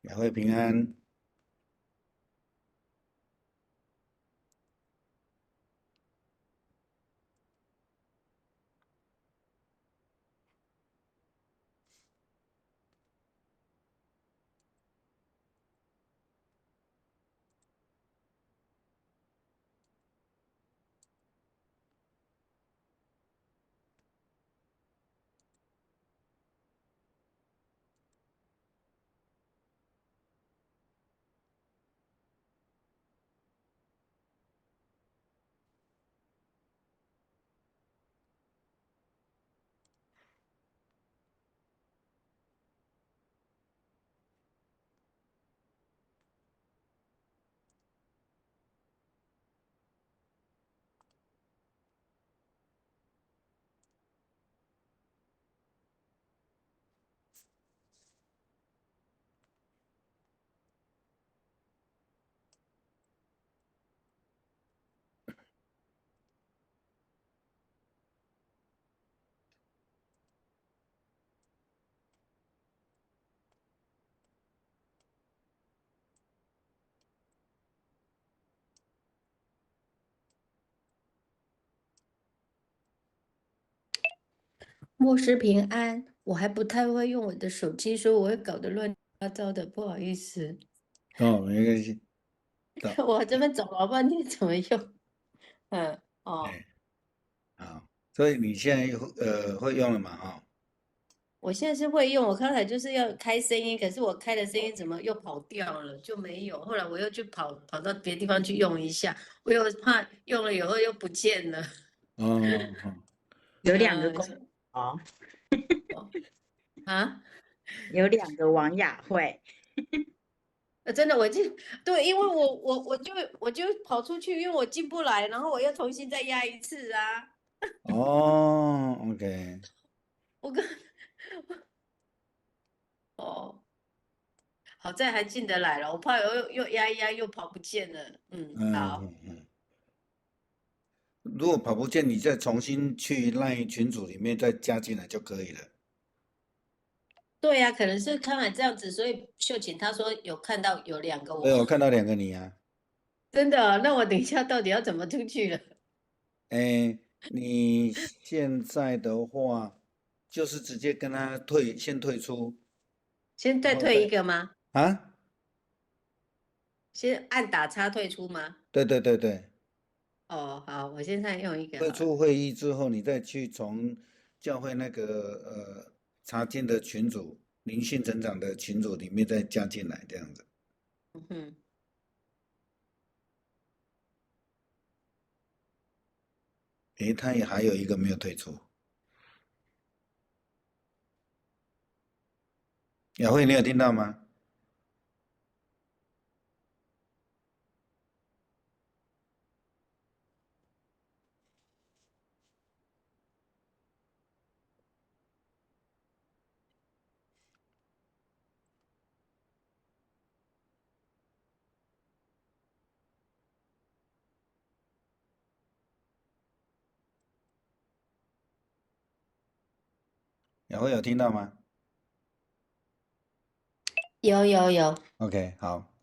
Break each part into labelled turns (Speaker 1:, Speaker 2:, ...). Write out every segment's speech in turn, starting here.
Speaker 1: 雅慧平安。
Speaker 2: 牧師平安，我還不太會用我的手機，所以我會搞得亂七八糟的，不好意思。
Speaker 1: 哦，沒關係。
Speaker 2: 我這邊找老半天怎麼用？嗯，哦，
Speaker 1: 好，所以你現在會用了嘛？哈，
Speaker 2: 我現在是會用，我剛才就是要開聲音，可是我開的聲音怎麼又跑掉了，就沒有。後來我又去跑到別的地方去用一下，我又怕用了以後又不見了。
Speaker 1: 哦，
Speaker 3: 有兩個功能哦。
Speaker 2: 啊？
Speaker 3: 有兩個王雅慧。
Speaker 2: 真的，我進對，因為我就跑出去，因為我進不來，然後我又重新再壓一次啊。
Speaker 1: 哦，OK。
Speaker 2: 我剛，哦，好在還進得來了，我怕又壓一壓又跑不見了。嗯，好。
Speaker 1: 嗯。如果跑不見，你再重新去 LINE 群組裡面再加進來就可以了。
Speaker 2: 對呀，可能是看完這樣子，所以秀琴她說有看到有兩個我。
Speaker 1: 對，我看到兩個你啊。
Speaker 2: 真的？那我等一下到底要怎麼出去了？
Speaker 1: 欸，你現在的話，就是直接跟他退，先退出。
Speaker 2: 先再退一個嗎？
Speaker 1: 啊？
Speaker 2: 先按打叉退出嗎？
Speaker 1: 對對對對。
Speaker 2: 哦，好，我現在用一個。
Speaker 1: 退出會議之後，你再去從教會那個查經的群組、靈性成長的群組裡面再加進來，這樣子。
Speaker 2: 嗯哼。
Speaker 1: 欸，他也還有一個沒有退出。雅慧，你有聽到嗎？雅慧有聽到嗎？
Speaker 2: 有有有。
Speaker 1: OK，好。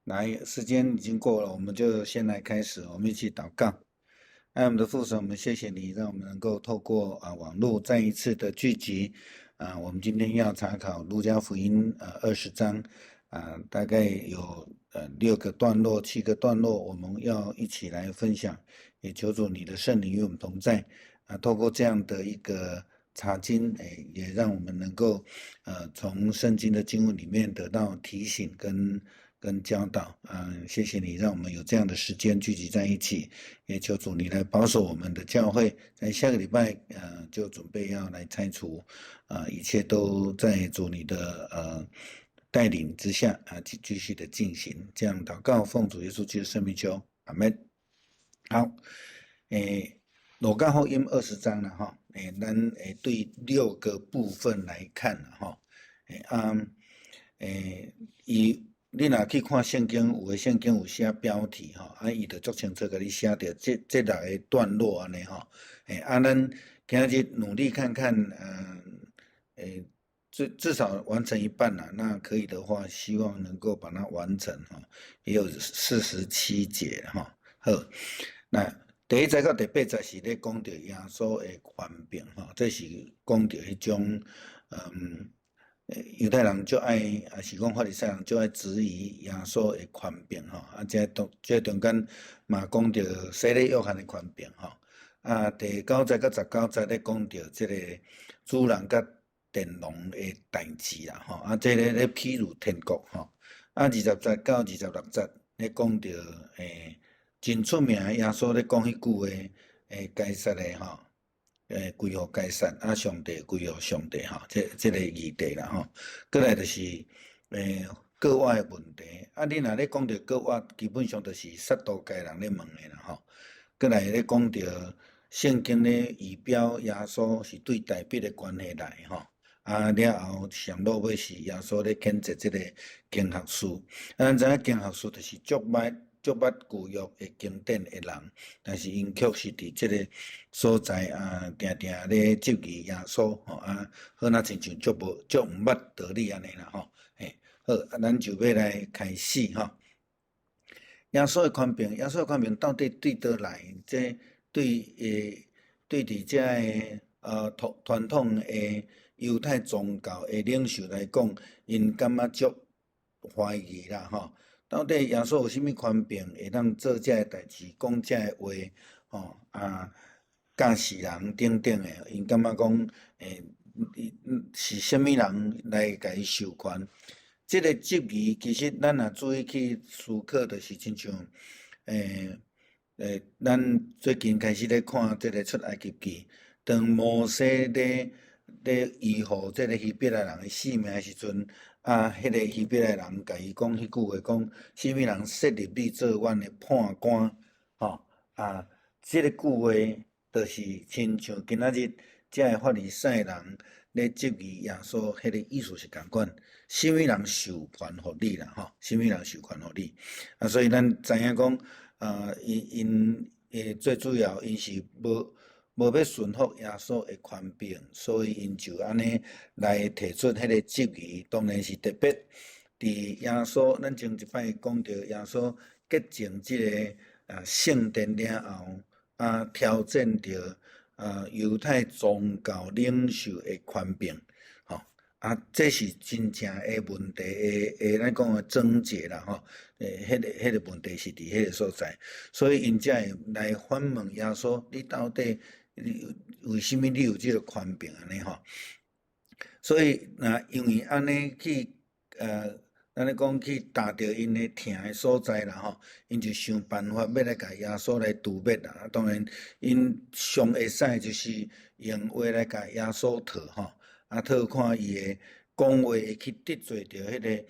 Speaker 1: 來，時間已經過了，我們就先來開始，我們一起禱告。愛我們的父神，我們謝謝你，讓我們能夠透過網絡再一次的聚集。我們今天要查考路加福音20章，大概有6個段落、7個段落，我們要一起來分享。也求主你的聖靈與我們同在。透過這樣的一個查經，也讓我們能夠，從聖經的經文裡面得到提醒跟教導。謝謝你讓我們有這樣的時間聚集在一起，也求主你來保守我們的教會，在下個禮拜，就準備要來拆除，一切都在主你的帶領之下，繼續的進行。這樣禱告，奉主耶穌基督聖名求，阿們。好，路加福音20章了哈，咱對6個部分來看哈，伊你若去看聖經，有的聖經有寫標題吼，伊就足清楚共你寫著這6個段落按呢吼，咱今日努力看看，至少完成一半啦。那可以的話，希望能夠把它完成哈，也有47節哈。好，那第一節到第八節是咧講著耶穌的權柄吼，這是講著彼種猶太人足愛，抑是講法利賽人足愛質疑耶穌的權柄吼。啊，這中間嘛講著洗禮約翰的權柄吼。啊，第九節到19節咧講著這個主人佮佃農的代誌啦吼。啊，這个咧譬喻天國吼。啊，20節到26節咧講著真出名，耶穌咧講彼句話，該撒的吼，歸予該撒，啊，上帝歸予上帝吼，這個議題啦吼。閣來就是告我的問題，啊，你若咧講著告我，基本上就是撒都該人咧問的啦吼。閣來咧講著聖經咧預表耶穌是對大衛的關係來吼。啊，了後上落尾是耶穌咧譴責這個經學士。啊，咱知影經學士就是足捌舊約的經典的人，但是𪜶卻是佇這个所在啊，定定咧質疑耶穌吼啊，好若親像足無足毋捌道理按呢啦吼。嘿，好，啊，咱就欲來開始吼。耶穌的權柄，耶穌的權柄到底對佗來？這對佇遮个傳統的猶太宗教的領袖來講，𪜶感覺足懷疑啦吼。到底耶穌有啥物權柄會當做這个代誌，講這个話，吼啊，教死人等等的，𪜶感覺講，是啥物人來共伊授權？這个質疑其實咱若注意去思考，就是親像，咱最近開始咧看這个出埃及記，當摩西咧醫好這个希伯來人的性命的時陣，啊，彼个希伯來人共伊講彼句話，講啥物人設立你做阮的判官？吼啊，這个句話就是親像今仔日遮个法利賽人咧質疑耶穌，彼个意思是仝款，啥物人授權予你啦？吼，啥物人授權予你？啊，所以咱知影講，啊，𪜶最主要，𪜶是無欲順服耶穌的權柄，所以𪜶就按呢來提出彼個質疑。當然是特別佇耶穌，咱前一擺講著耶穌潔淨這个聖殿了後，啊挑戰著猶太宗教領袖的權柄，吼啊，這是真正的問題的，咱講的症結啦，吼，彼个問題是佇彼個所在，所以𪜶才會來反問耶穌：你到底你為啥物你有這个權柄按呢吼？所以，若因為按呢去，咱咧講去踏著𪜶的疼的所在啦吼，𪜶就想辦法欲來共耶穌來誣衊啦。當然，𪜶上會使就是用話來共耶穌套吼，啊套看伊的講話會去得罪著彼个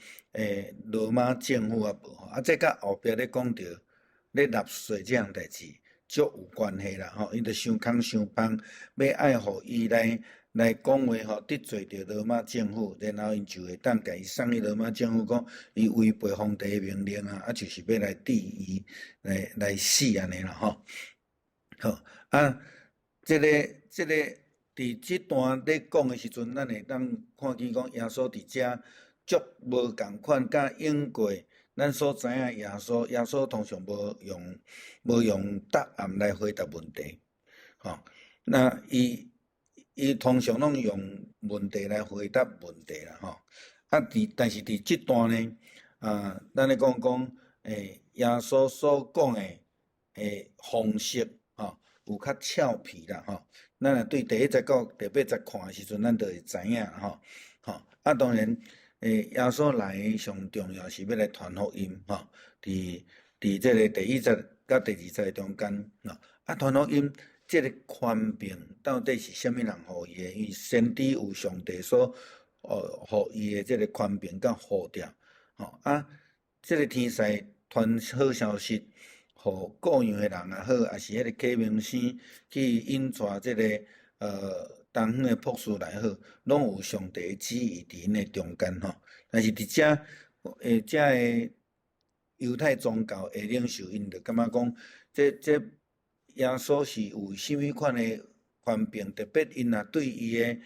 Speaker 1: 羅馬政府啊無吼。啊，這佮後壁咧講著咧納稅這項代誌足有關係啦吼。𪜶就想空想芳，欲愛予伊來講話吼，得罪著羅馬政府，然後𪜶就會當共伊送去羅馬政府，講伊違背皇帝的命令啊，啊就是欲來治伊來死按呢啦吼。好啊，這个佇這段咧講的時陣，咱會當看見講耶穌佇遮足無仝款，佮往過咱所知影耶穌，耶穌通常無用答案來回答問題，吼，那伊通常攏用問題來回答問題啦，吼。啊，但是佇這段呢，啊，咱咧講講，耶穌所講的方式，吼，有較俏皮啦，吼。咱若對第一節到第八節看的時陣，咱就會知影吼，吼。啊，當然，耶穌來上重要是欲來傳福音，吼。佇這个第一節佮第二節中間，吼。啊，傳福音。這个權柄到底是啥物人予伊的？因為先知有上帝所予伊的這个權柄佮呼召，吼啊！這个天使傳好消息，予故樣的人也好，抑是彼个啟明星去引帶這个東方的博士來好，攏有上帝的旨意佇𪜶的中間吼。但是佇遮遮个猶太宗教的領袖，𪜶就感覺講，這耶穌是有啥物款的權柄？特別𪜶若對伊的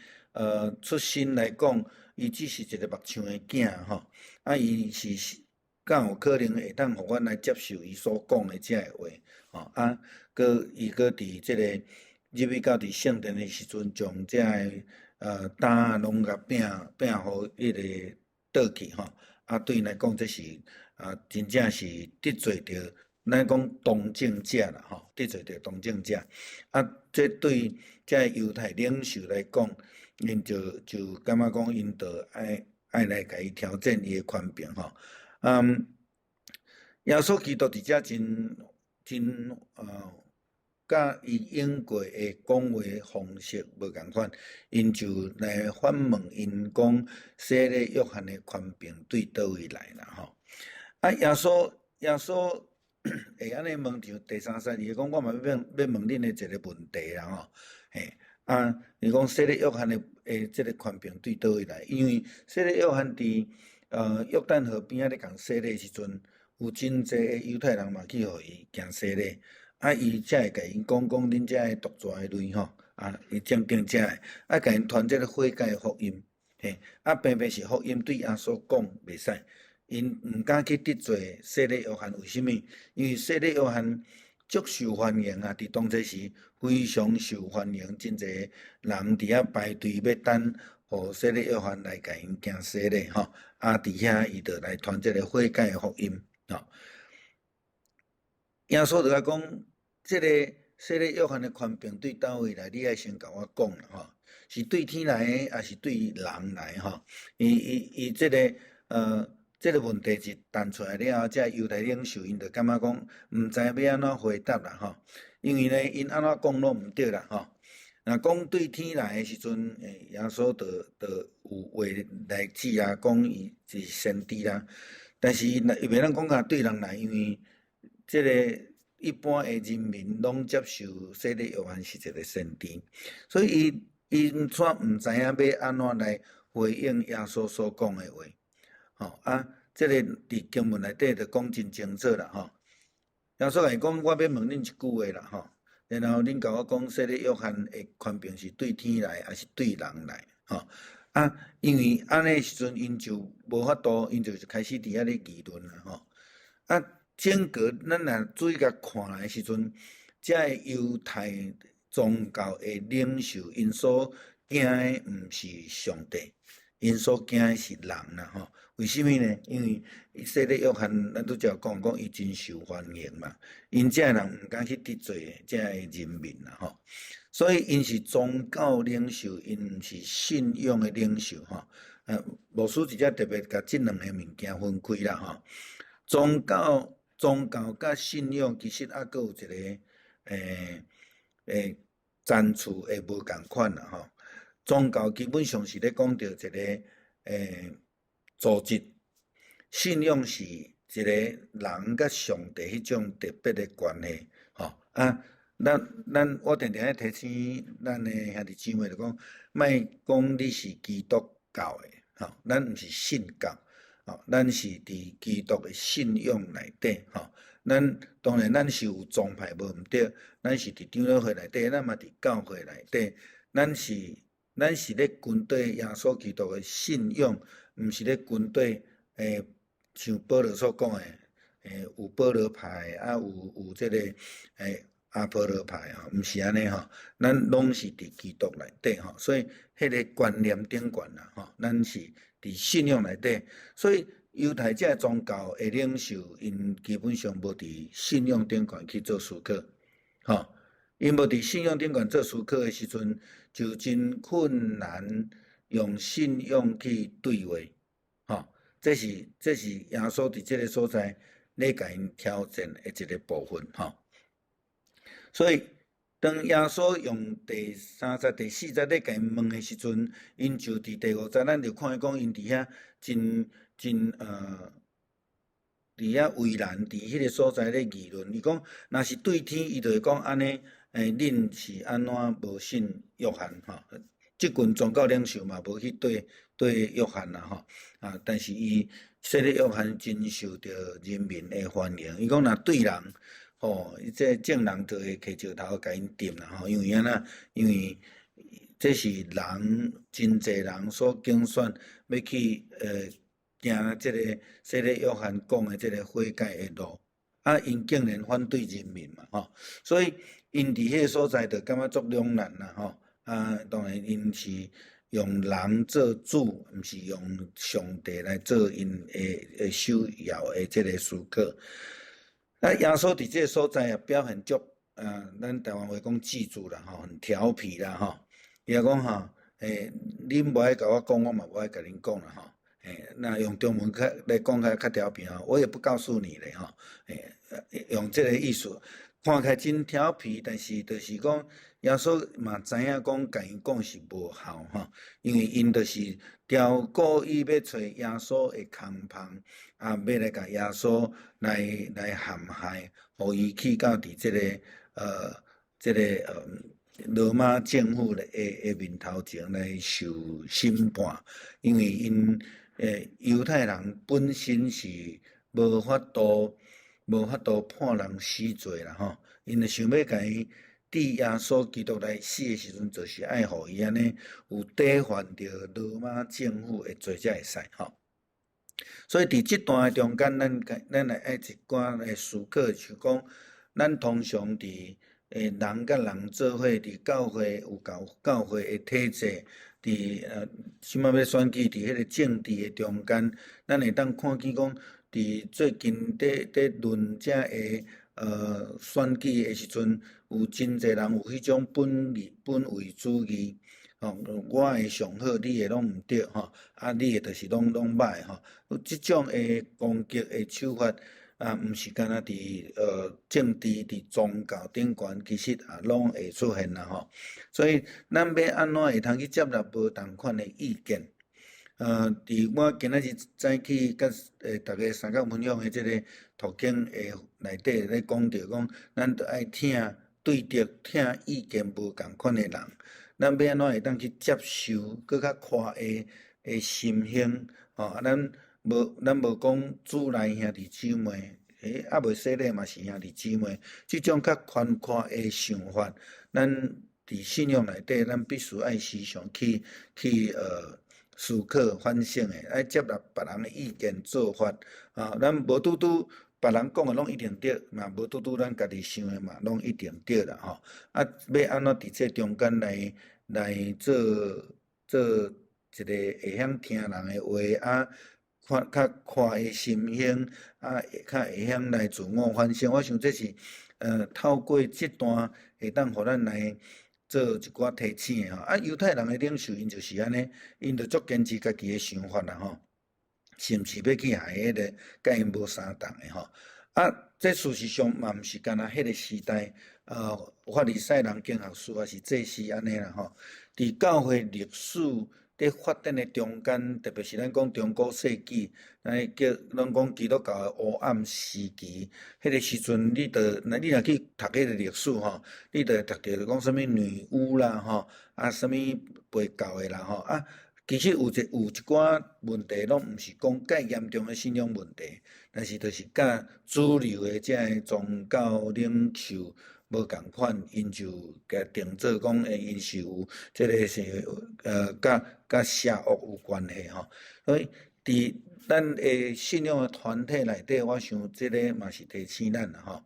Speaker 1: 出身來講，伊只是一个木匠的囝吼，啊，伊是敢有可能會當予阮來接受伊所講的這个話吼？啊，閣伊閣佇這个入去到佇聖殿的時陣，將這个擔攏共拚拚予彼个倒去吼。啊，對𪜶來講，這是啊，真正是得罪著咱講當政者啦吼，得罪著當政者。啊，這對這个猶太領袖來講，𪜶就感覺講，𪜶就愛來共伊挑戰伊的權柄吼。耶穌基督佇遮真真佮伊用過的講話方式無仝款，𪜶就來反問𪜶講，洗禮約翰的權柄對佗位來啦吼。啊，耶穌會按呢問著第三節，伊講我嘛欲問欲問恁的一个問題啦吼。嘿，啊，伊講洗禮約翰的這个權柄對佗位來？因為洗禮約翰佇約旦河邊仔咧共洗禮的時陣，有真濟的猶太人嘛去予伊行洗禮，啊，伊才會共𪜶講講恁遮的毒蛇的類吼，啊，伊正經遮的，啊，共𪜶傳這个悔改的福音，嘿，啊，偏偏是福音對耶穌講袂使，𪜶毋敢去得罪洗禮約翰，為啥物？因為洗禮約翰足受歡迎啊，佇當初時非常受歡迎，真濟人佇遐排隊欲等，予洗禮約翰來共𪜶行洗禮吼，啊，佇遐伊就來傳這个悔改的福音吼。耶穌就共講，這个洗禮約翰的權柄對佗位來？你愛先共我講啦吼，是對天來的，抑是對人來吼？伊這个問題一彈出來了後，這猶太領袖𪜶就感覺講，毋知欲按怎回答啦吼。因為呢，𪜶按怎講攏毋對啦吼。若講對天來的時陣，耶穌就有話來指啊，講伊是先知啦。但是伊袂當講共對人來，因為這个一般的人民攏接受洗禮約翰是一個先知，所以伊𪜶煞毋知影欲按怎來回應耶穌所講的話。吼啊，這個佇經文內底就講真清楚啦吼。耶穌共伊講，我欲問恁一句話啦吼，然後恁共我講，洗禮約翰的權柄是對天來，抑是對人來？吼啊，因為按呢時陣，𪜶就無法度，𪜶就開始佇遐咧議論啦吼。啊，整個咱若注意共看的時陣，這个猶太宗教的領袖，𪜶所驚的毋是上帝，𪜶所驚的是人啦吼。為啥物呢？因為洗禮約翰，咱拄才有講講，伊真受歡迎嘛，𪜶這个人毋敢去得罪這个人民啦吼。所以𪜶是宗教領袖，𪜶毋是信仰的領袖吼。牧師佇遮特別共這兩个物件分開啦吼。宗教佮信仰其實猶閣有一个層次會無仝款啦吼。宗教基本上是咧講著一个組織，信仰是一个人佮上帝彼種特別的關係吼。啊，咱我定定咧提醒咱的兄弟姊妹就講，莫講你是基督教的吼，咱毋是信教，吼，咱是佇基督的信仰內底吼。咱當然咱是有宗派無毋對，咱是佇長老會內底，咱嘛佇教會內底，咱是咧跟綴耶穌基督的信仰，毋是咧跟綴像保羅所講的，有保羅派，啊有這个阿波羅派吼，毋是按呢吼，咱攏是佇基督內底吼，所以彼个觀念頂懸啦吼，咱是佇信仰內底，所以猶太這个宗教的領袖，𪜶基本上無佇信仰頂懸去做思考，吼，𪜶無佇信仰頂懸做思考的時陣，就真困難用信仰去對話，吼，這是耶穌佇這个所在咧共𪜶挑戰的一个部分，吼。所以，當耶穌用第三節、第四節咧共𪜶問的時陣，𪜶就佇第五節，咱就看伊講𪜶佇遐真真佇遐為難，佇彼个所在咧議論。伊講，若是對天，伊就會講按呢，恁是按怎無信約翰吼？這群宗教領袖嘛，無去對對約翰啦吼，啊，但是伊洗禮約翰真受著人民的歡迎。伊講若對人，吼，這眾人就會提石頭共𪜶擲啦吼，因為按怎？因為這這是人真濟人所揀選欲去行這個洗禮約翰講的這個悔改的路。啊，𪜶竟然反對人民嘛，吼，所以𪜶佇彼個所在就感覺足兩難啦，吼。啊，當然𪜶是用人做主，毋是用上帝來做𪜶的首要的這個思考。啊，耶穌佇這個所在也表現足，啊，咱台灣話講智智啦，吼，很調皮啦，吼。伊也講吼，恁無愛共我講，我嘛無愛共恁講啦，吼。那用中文較來講較較調皮吼，我也不告訴你咧，吼。用這個意思，看起來真調皮，但是就是講耶穌嘛知影講，共𪜶講是無效吼，因為𪜶就是刁故意欲揣耶穌的空縫，啊，欲來共耶穌來陷害，予伊去到佇這個羅馬政府的面頭前來受審判，因為𪜶猶太人本身是無法度判人死罪啦吼，𪜶就想欲共伊致耶穌基督來死的時陣，就是愛予伊按呢有抵犯著羅馬政府的罪才會使吼。所以佇這段的中間，咱來愛一寡的思考，就講咱通常佇人佮人做伙，佇教會有教會的體制，佇這擺欲選舉，佇彼個政治的中間，咱會當看見講，佇最近佇論這个選舉的時陣，有真濟人有彼種本位主義，吼，我的上好，你的攏毋對，吼，啊，你的就是攏歹，吼，有這種的攻擊的手法，啊，毋是干焦佇政治、佇宗教頂懸，其實也攏會出現啦，吼。所以，咱欲按怎會通去接納無仝款的意見？佇我今仔日早起佮逐家相共分享的這個讀經的內底咧講著講，咱著愛聽對著聽意見無仝款的人，咱欲按怎會當去接受閣較寬的心胸？吼，啊，咱無講主內兄弟姊妹，猶未洗禮嘛是兄弟姊妹，這種較寬闊的想法，咱佇信仰內底，咱必須愛時常去思考反省的，愛接納別人的意見做法，啊，咱無拄拄別人講的攏一定對，嘛無拄拄咱家己想的嘛攏一定對啦吼。啊，欲按怎佇這中間來做一個會曉聽人的話，啊，看較寬的心胸，啊，較會曉來自我反省。我想這是透過這段會當予咱來做一寡提醒的吼。啊，猶太人的領袖𪜶就是按呢，𪜶就足堅持家己的想法啦吼，是毋是欲去害彼個佮𪜶無相仝的吼？啊，這事實上嘛毋是干焦彼個時代，法利賽人、經學士抑是祭司按呢啦吼。佇教會歷史佇發展的中間，特別是咱講中古世紀，咱叫攏講基督教的黑暗時期，彼個時陣，你若去讀彼個歷史吼，你就會讀著講啥物女巫啦吼，啊，啥物背教的啦吼，啊，其實有一寡問題，攏毋是講蓋嚴重的信仰問題，但是就是佮主流的這个宗教領袖無仝款，𪜶就共定做講，𪜶是有這個是佮邪惡有關係吼。所以佇咱的信仰的團體內底，我想這个嘛是提醒咱啦吼。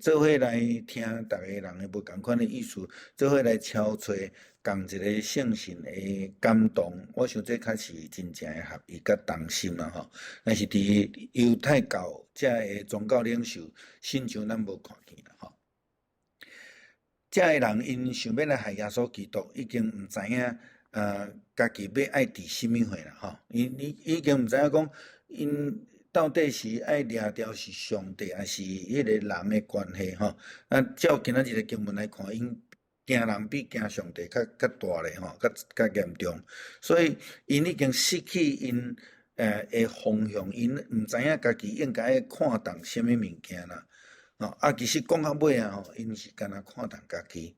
Speaker 1: 做伙來聽逐个人的無仝款的意思，做伙來敲揣仝一个聖神的感動，我想這較是真正的合一佮同心啦吼。但是佇猶太教這个宗教領袖身上，咱無看見啦吼。這个人𪜶想欲來害耶穌基督，已經毋知影家己欲愛佇啥物貨啦吼。𪜶已經毋知影講，𪜶到底是愛掠著是上帝，抑是彼個人的關係吼？啊，照今仔日的經文來看，𪜶驚人比驚上帝較大咧吼，較嚴重。所以𪜶已經失去𪜶的方向，𪜶毋知影家己應該愛看重啥物物件啦。吼，啊，其實講到尾啊吼，𪜶是干焦看重家己，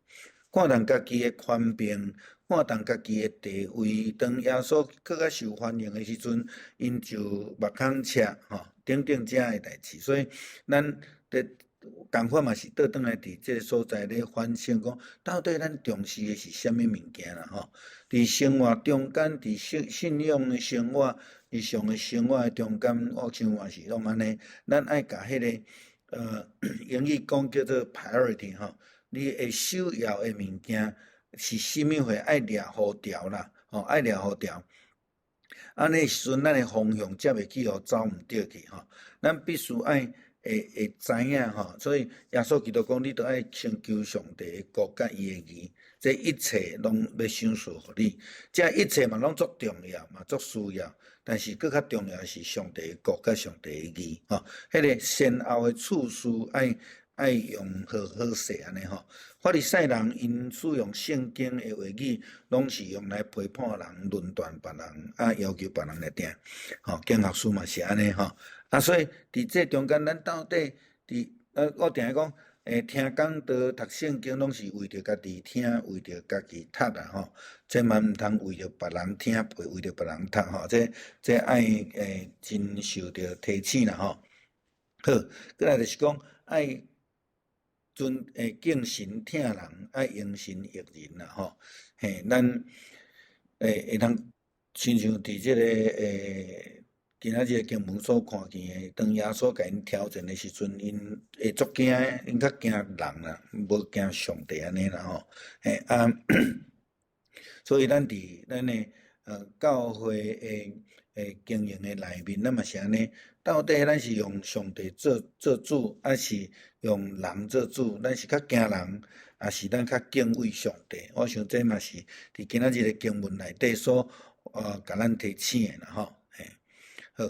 Speaker 1: 看重家己的權柄，看重家己的地位。當耶穌閣較受歡迎的時陣，𪜶就目空赤吼，等等這的代誌。所以，咱佇仝款嘛是倒轉來佇這个所在咧反省講，到底咱重視的是啥物物件啦吼？佇生活中間，佇信仰的生活、日常的生活的中間，我想嘛是攏按呢。咱愛共彼个英語講叫做 priority 吼，你會首要的物件是啥物貨？愛掠予牢啦，吼，愛掠予牢。按呢時陣，咱的方向才袂去予走毋著去吼。咱必須愛會知影吼，所以耶穌基督講，你著愛先求上帝的國佮伊的義，這一切攏欲賞賜予你。這一切嘛攏足重要，嘛足需要，但是閣較重要的是上帝的國佮上帝的義吼。彼个先後的次序愛用好好勢按呢吼。法利賽人𪜶使用聖經的話語，攏是用來批判人、論斷別人，啊，要求別人來聽。吼，經學士嘛是按呢吼。啊，所以佇這中間，咱到底佇我定定講，聽講道、讀聖經，攏是為著家己聽，為著家己讀啦吼。千萬毋通為著別人聽，為著別人讀吼。這愛真受著提醒啦吼。好，過來就是講愛尊敬神疼人，愛榮神益人啦吼。嘿，咱會當親像佇這个今仔日經文所看見的，當耶穌共𪜶挑戰的時陣，𪜶會足驚的，𪜶較驚人啦，無驚上帝按呢啦吼。嘿啊，所以咱佇咱的教會的經營的內面，咱嘛是按呢。到底咱是用上帝做主，抑是用人做主？咱是較驚人，抑是咱較敬畏上帝？我想這嘛是佇今仔日的經文內底所共咱提醒的啦吼。嘿，好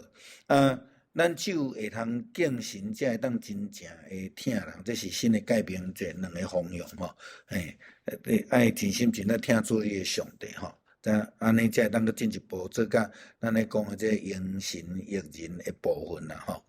Speaker 1: 啊，咱只有會通敬神，才會當真正會疼人。這是新的誡命這兩个方向吼。嘿，愛盡心盡力疼主你的上帝吼。才按呢才會當閣進一步做甲咱咧講的這榮神益人的部分啦吼。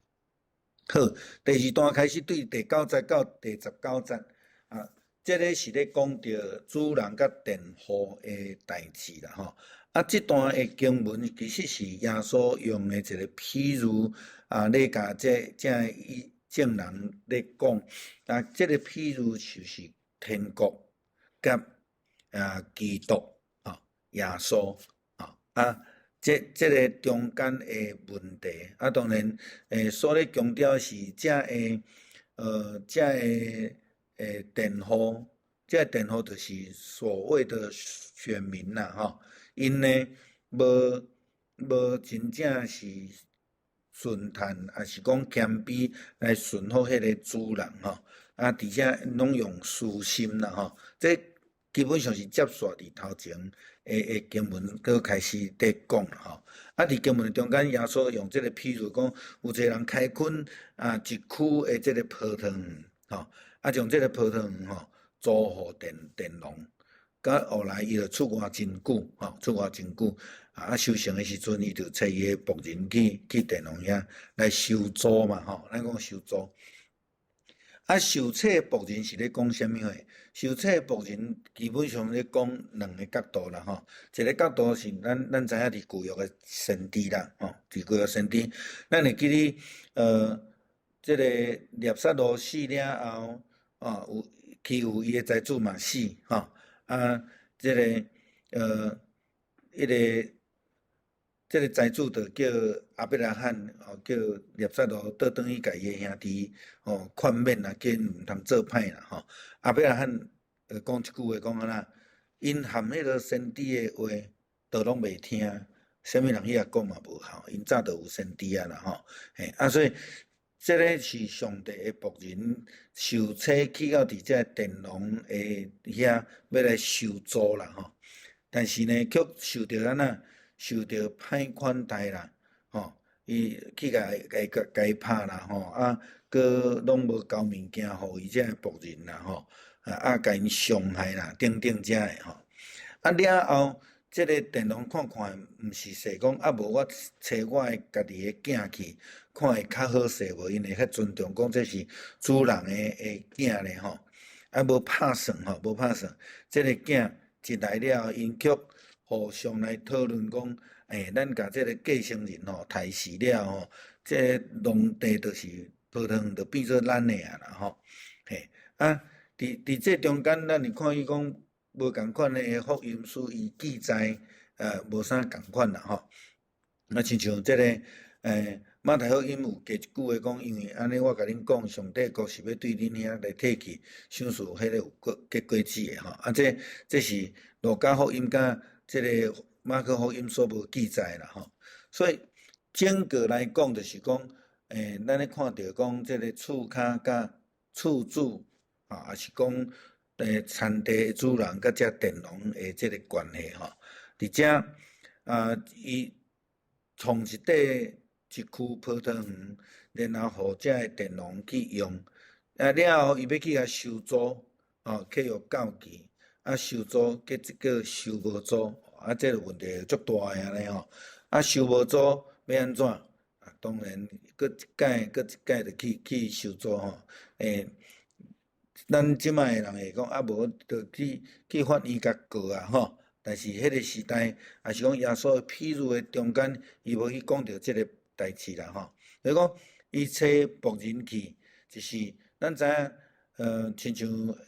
Speaker 1: 好，第二段開始對第九節到第十九節啊，這个是咧講著主人佮佃戶的代誌啦吼。啊，這段的經文其實是耶穌用的一個譬喻啊，咧共這一眾人咧講啊，這个譬喻就是天國佮基督。耶穌啊，這个中間的問題啊，當然所咧強調是這个佃戶，這个佃戶就是所謂的選民啦，吼，𪜶呢無真正是順趁，抑是講謙卑來順服彼个主人吼，啊，而且攏用私心啦，吼，這基本上是接續佇頭前的經文，閣開始佇講啦吼。啊，佇經文中間，耶穌用這个譬喻講，有一个人開墾啊一區的這个葡萄園，吼，啊，將這个葡萄園吼租予佃農，到後來伊就出外真久，吼，出外真久，啊，收成的時陣，伊就差伊的僕人去佃農遐來收租嘛，吼，咱講收租。啊，受請僕人是咧講啥物貨？受請僕人基本上咧講兩个角度啦，吼。一个角度是咱知影佇舊約的先知啦，吼，佇舊約先知，咱會記得，這个拉撒路死了後，哦，有欺負伊的財主嘛死，吼，啊，這个，彼个。這个財主就叫亞伯拉罕，吼，叫拉撒路倒轉去共伊的兄弟，吼，勸勉啊，叫𪜶毋通做歹啦，吼。亞伯拉罕講一句話，講按怎？𪜶含彼个先知的話，都攏袂聽，啥物人去遐講嘛無效，𪜶早就有先知啊啦，吼。嘿，啊，所以這个是上帝的僕人受請去到佇這佃農的遐，欲來收租啦，吼。但是呢，卻受著按怎？受著歹款待啦，吼，伊去共伊拍啦，吼，啊，閣攏無交物件予伊這僕人啦，吼，啊，共𪜶傷害啦，等等遮的吼。啊了後，這个佃農看看，毋是勢講，啊無我揣我的家己的囝去，看會較好勢無？𪜶會較尊重，講這是主人的囝咧，吼。啊無拍算吼，無拍算，這个囝一來了，𪜶卻互相來討論講，欸，咱共這个繼承人吼刣死了吼，這農地就是葡萄園就變做咱的啊啦吼。嘿，啊，佇這中間，咱會看伊講無仝款的福音書，伊記載無啥仝款啦吼。啊，親像這个馬太福音有加一句話講，因為按呢，我共恁講，上帝國是欲對恁遐來提去，賞賜彼個有果結果子的吼。啊，這是路加福音佮這个馬可福音所無記載啦吼。所以整個來講，就是講，咱咧看著講，這个厝跤佮厝主，啊，抑是講田地的主人佮這佃農的這个關係吼。佇遮啊，伊創一塊一區葡萄園，然後予這个佃農去用，啊了後伊欲去共收租，哦，契約到期，啊收租，結果收無租，啊這个問題足大的按呢吼，啊收無租欲按怎？啊當然，閣一擺閣一擺就去收租吼，咱這擺的人會講啊無就去法院共告啊吼，但是彼個時代，抑是講耶穌的譬喻的中間，伊無去講著這个代誌啦吼。就是講，伊差僕人去，就是咱知影，親像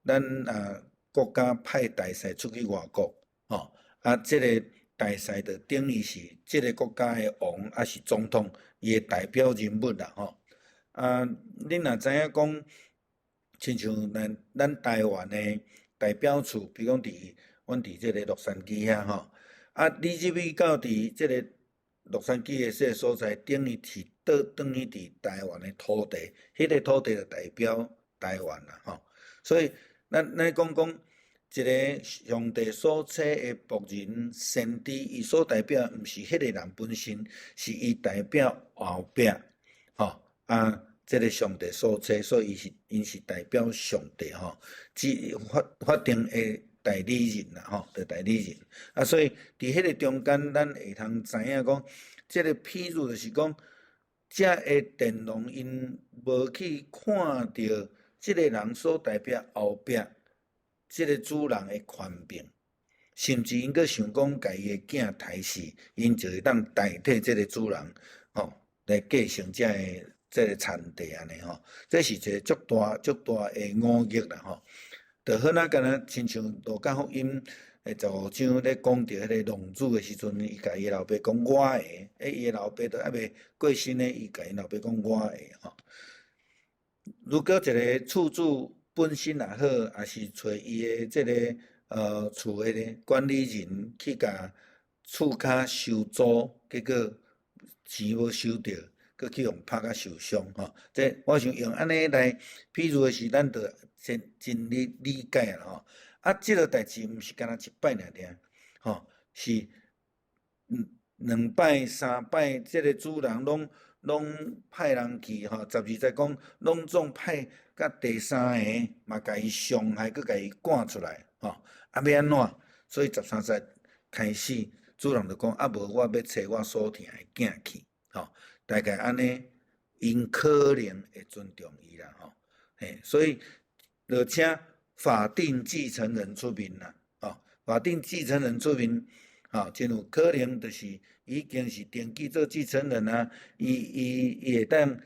Speaker 1: 咱啊國家派大使出去外國，吼，啊，這个大使就等於是這个國家的王，抑是總統，伊的代表人物啦吼。啊，恁若知影講，親像咱台灣的代表處，比如講佇阮佇這个洛杉磯遐吼，啊，你入去到佇這个洛杉磯的這个所在，等於是倒轉去佇台灣的土地，彼个土地就代表台灣啦吼。所以咱講講一个上帝所差的僕人先知，伊所代表毋是彼个人本身，是伊代表後壁吼啊。這个上帝所差，所以伊是𪜶是代表上帝吼，只法定的代理人啦吼，的代理人。啊，所以佇彼个中間，咱會通知影講，這个譬喻就是講，這个佃農𪜶無去看著這个人所代表後壁這个主人的權柄，甚至𪜶閣想講，共伊的囝刣死，𪜶就會當代替這个主人吼來繼承這个田地按呢吼，這是一个足大足大的誤解啦吼。就好若敢若親像路加福音15章咧講著彼个浪子的時陣，伊共伊老爸講我的，伊的老爸都猶未過身呢，伊共𪜶老爸講我的吼。如果一个厝主本身也好，抑是揣伊的這个厝的管理人去共厝跤收租，結果錢無收著，閣去予拍甲受傷吼。這我想用按呢來譬喻的是，咱就真真理解啦吼。啊，這个代誌毋是干焦一擺爾爾，吼，是兩擺、三擺，這个主人攏派人去吼，12節講，攏總派到第三个，嘛共伊傷害，閣共伊趕出來，吼，啊，欲按怎？所以13節開始，主人就講，啊，無我欲差我所疼的囝去，吼，大概按呢，𪜶可能會尊重伊啦，吼，嘿，所以就請法定繼承人出面啦，吼，法定繼承人出面，吼，真有可能就是已經是登記做繼承人啊，伊會當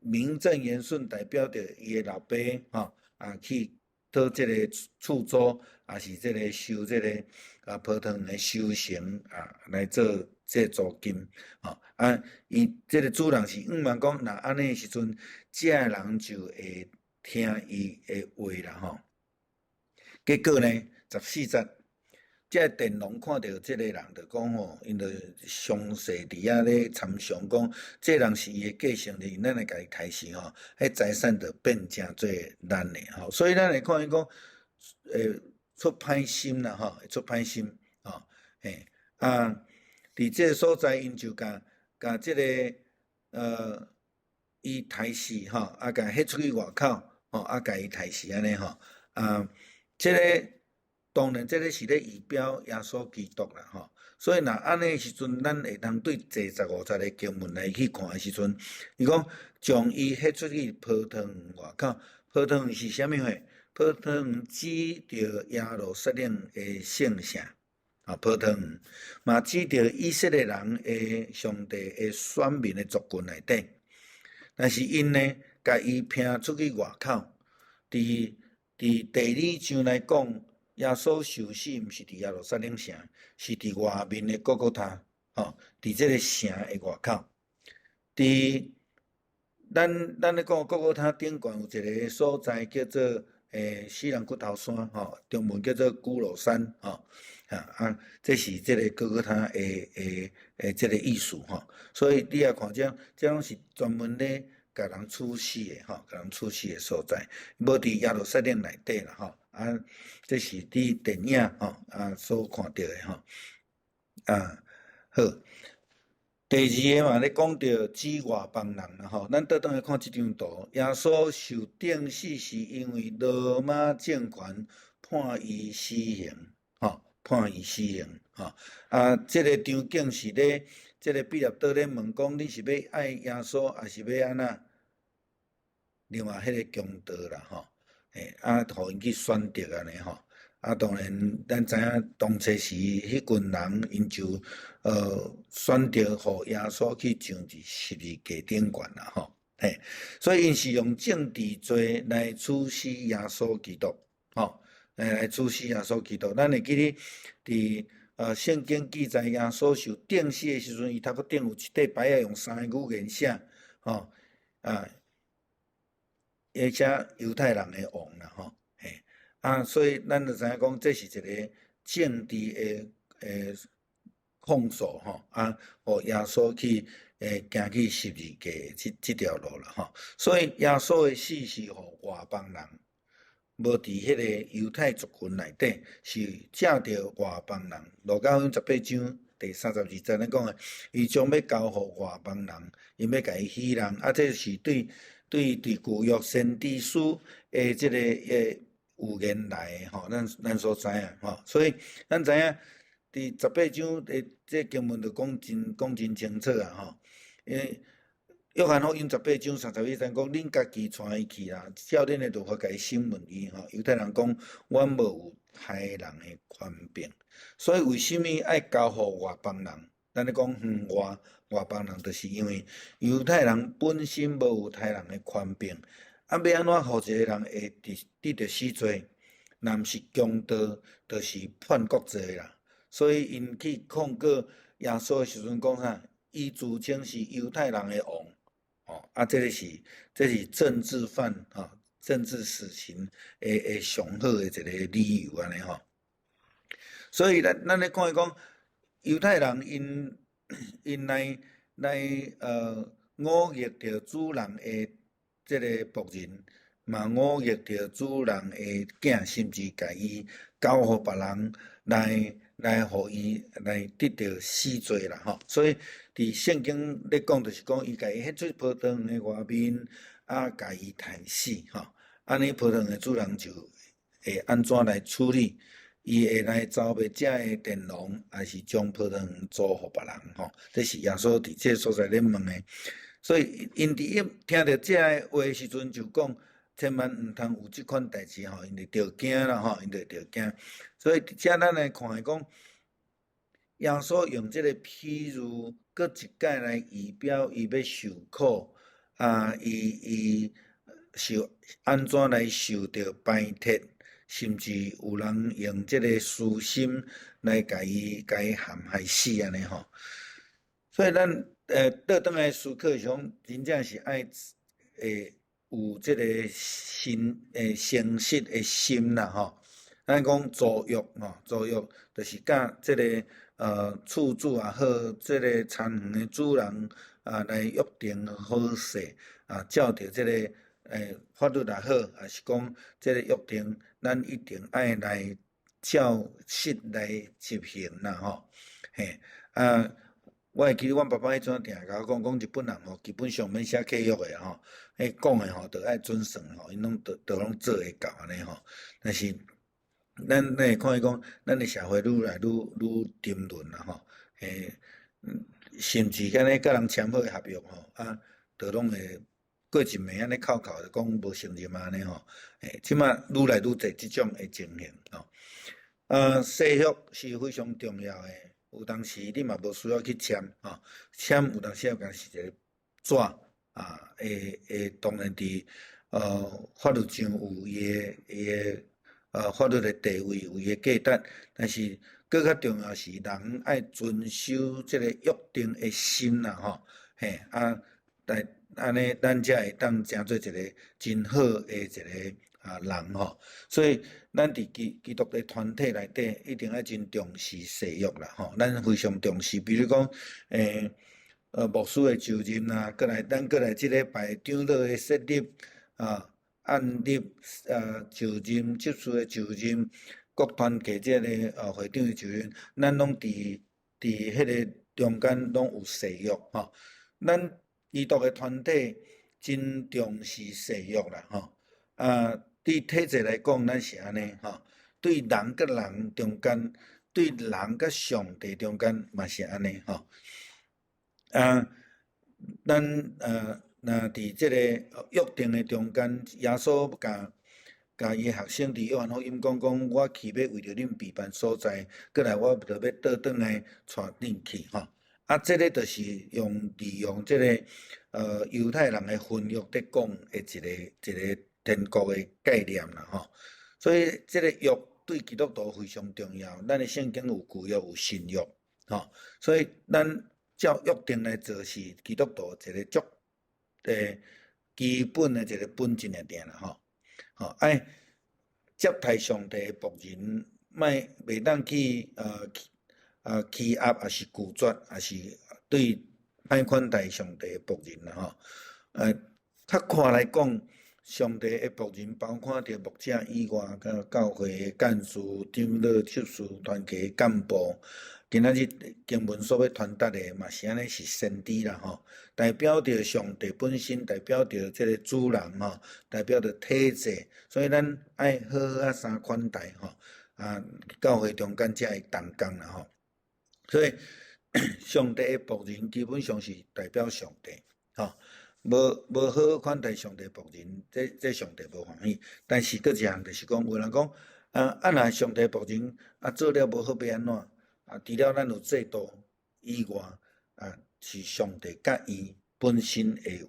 Speaker 1: 名正言順代表著伊的老爸，吼，啊去討這个厝租，抑是這个收這个啊葡萄園的收成啊來做這租金，吼，啊，伊這个主人是向望講，若按呢時陣，這个人就會聽伊的話啦，吼。結果呢，14節，這个佃農看著這个人，就講吼，𪜶就詳細佇遐咧參詳講，這个人是伊的繼承人，咱來共伊刣死吼，彼財產就變成做咱的吼。所以咱會看見講，出歹心啦，吼，出歹心，吼，嘿，啊，佇這个所在，𪜶就共共這个伊刣死吼，啊，共彼出去外口，吼，啊，共伊刣死按呢吼，啊，這个當然，這个是咧預表耶穌基督啦，吼。所以若按呢時陣，咱會當對第15節的經文來去看的時陣，伊講將伊彼出去葡萄園外口，葡萄園是啥物貨？葡萄園指著耶路撒冷的聖城，啊，葡萄園嘛指著以色列人的上帝的選民的族群內底。但是𪜶呢，共伊聘出去外口。佇地理上來講，耶穌受死毋是佇耶路撒冷城，是佇外面的各各他，吼，佇這个城的外口。佇咱咧講各各他頂懸有一个所在叫做死人骨頭山，吼，中文叫做骷髏山，吼，啊，這是這个各各他的這个意思，吼。所以你也看這，這攏是專門咧共人處死的，吼，共人處死的所在，無佇耶路撒冷內底啦，吼。啊，這是佇電影，吼，啊所看著的，吼。啊，好。第二个嘛，咧講著指外邦人啦，吼，咱倒轉來看這張圖，耶穌受釘死是因為羅馬政權判伊死刑，吼，判伊死刑，吼。啊，這个場景是咧，這个彼拉多咧問講，你是欲愛耶穌，抑是欲按怎？另外彼个強盜啦，吼，啊，予𪜶去選擇按呢，吼。啊，當然，咱知影當初時彼群人，𪜶就選擇予耶穌去上佇十字架頂懸啦，吼，嘿，所以𪜶是用政治罪來處死耶穌基督，吼，來處死耶穌基督。咱會記得佇聖經記載耶穌受釘死的時陣，伊頭殼頂有一塊牌仔，用三个語言寫，吼，啊，而且猶太人的王啦，吼。啊，所以咱就知影講，這是一个政治的控訴吼，啊，予耶穌去行去十字架這條路啦吼。所以耶穌的死是予外邦人，無佇彼个猶太族群內底，是藉著外邦人。路加福音18章第32節咧講的，伊將欲交予外邦人，𪜶欲共伊戲弄，啊，這是對舊約先知書的這个預言來的吼，咱所知影吼，所以咱知影佇十八章的這經文就講真清楚啊吼。因為約翰福音十八章31節講，恁家己帶伊去啦，照恁的律法共伊審問伊吼。猶太人講，阮無有殺人的權柄，所以為啥物愛交予外邦人？咱咧講遠外邦人，就是因為猶太人本身無有殺人的權柄。啊，欲按怎予一个人會得著死罪？若毋是強盜，就是叛國罪啦。所以𪜶去控告耶穌的時陣，講啥？伊自稱是猶太人的王，吼啊，這是政治犯吼，政治死刑的上好的一个理由按呢吼。所以咱咧看伊講，猶太人𪜶來忤逆著主人的這个僕人，嘛忤逆著主人的囝，甚至共伊交予別人來予伊來得著死罪啦吼。所以佇聖經咧講，就是講伊共伊彼出葡萄園的外面，啊，共伊刣死吼。按呢葡萄園的主人就會按怎來處理？伊會來招募遮的佃農，抑是將葡萄園租予別人吼？這是耶穌佇這个所在咧問的。所以，𪜶佇一聽著這个話的時陣，就講千萬毋通有這款代誌吼，𪜶就著驚啦吼，𪜶就著驚。所以，佇遮咱來看講，耶穌用這个譬喻，閣一擺來預表伊欲受苦，啊，伊受按怎來受著排斥，甚至有人用這个私心來共伊陷害死按呢吼。所以咱倒轉來思考是講，真正是愛有這个心誠實的心啦吼。咱講租約吼，租約就是佮這个厝主也好，這个田園的主人啊來約定好勢啊，照著這个法律也好，抑是講這个約定，咱一定愛來照實來執行啦吼。嘿啊，我會記得阮爸爸彼陣定共我講，講日本人吼，基本上免寫契約的吼，彼講的吼，就愛準算吼，𪜶攏都攏做會到按呢吼。但是咱會看伊講，咱的社會愈來愈沉淪啦吼，甚至敢若佮人簽好的合約吼，啊，就攏會過一暝按呢叩叩就講無承認按呢吼，這馬愈來愈濟這種的情形吼。誓約是非常重要的，有當時你嘛無需要去簽吼，簽有當時也敢若是一个紙。啊，會當然佇法律上有伊的法律的地位，有伊的價值，但是閣較重要是人愛遵守這个約定的心啦吼，嘿啊，但按呢，咱才會當成做一个真好的一个人吼。所以，咱佇基督的團體內底，一定愛真重視誓約啦吼。咱非常重視，比如講，牧師的就任啦，閣來咱閣來這禮拜長老的設立啊，按立就任，執事的就任，各團契這个會長的就任，咱攏佇彼个中間攏有誓約吼。咱基督的團體真重視誓約啦吼。啊，對體制來講，咱是按呢吼。對人佮人中間，對人佮上帝中間嘛是按呢吼。啊，咱若佇這个約定的中間，耶穌共伊的學生佇約翰福音講講，我去欲為著恁備辦所在，閣來我就欲倒轉來帶恁去吼。啊，這个就是利用這个猶太人的婚約佇講的一個天國的概念啦吼。所以這个約對基督徒非常重要。咱的聖經有舊約有新約，吼，所以咱照約定來做是基督徒一个足基本的一个本質爾爾啦吼。吼，愛接待上帝的僕人，莫袂當去欺壓，抑是拒絕，抑是對歹款待上帝的僕人啦吼。較闊來講，上帝的僕人包括著牧者以外，佮教會的幹事、長老、執事、團契幹部。今仔日經文所欲傳達的嘛是按呢，是先知啦吼，代表著上帝本身，代表著這个主人吼，代表著體制，所以咱愛好好仔三款待吼，啊，教會中間才會同工啦吼。所以上帝的僕人基本上是代表上帝，吼，無好好款待上帝僕人，這上帝無歡喜。但是閣一項就是講，有人講，啊若上帝僕人啊做了無好，欲按怎？啊，除了咱有制度以外，啊，是上帝佮伊本身會